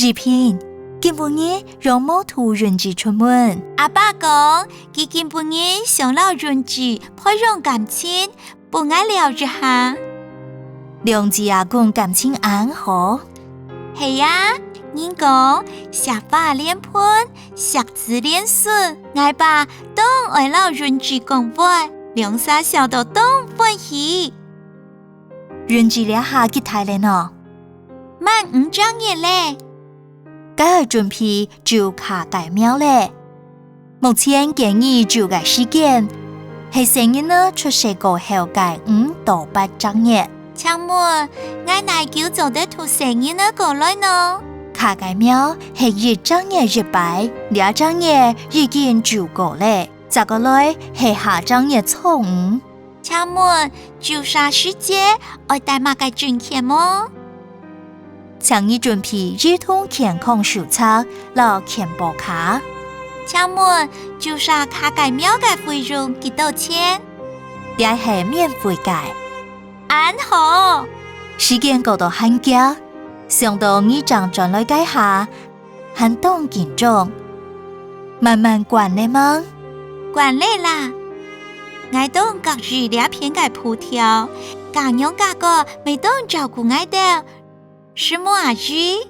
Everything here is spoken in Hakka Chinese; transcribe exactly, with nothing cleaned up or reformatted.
怡萍，今晡日仰無渡潤智出門？阿爸講，佢今晡日想摎潤智培養感情，分𠊎尞一下。兩子阿公感情恁好？係啊，人講，惜花連盆，惜子連孫，𠊎爸當愛摎潤智講話，兩儕笑到當歡喜。潤智這下幾大了呢？ 滿五隻月了。該愛準備注卡介苗了。目前建議注个時間，係細人仔出世過後个五到八隻月。請問，𠊎哪久做得渡細人仔過來呢？卡介苗係一隻月一擺，這隻月已經注過了，再過來係下隻月初五。 請問，注射時節愛帶麼个證件無？請你準備兒童健康手冊摎健保卡。請問，注射卡介苗个費用幾多錢？這係免費个。恁好！時間過到還遽，想到你正轉來該下， 還當緊張。慢慢慣了吂？慣了啦。𠊎當合意這片个步調，家娘家哥乜當照顧𠊎兜。師母阿姨，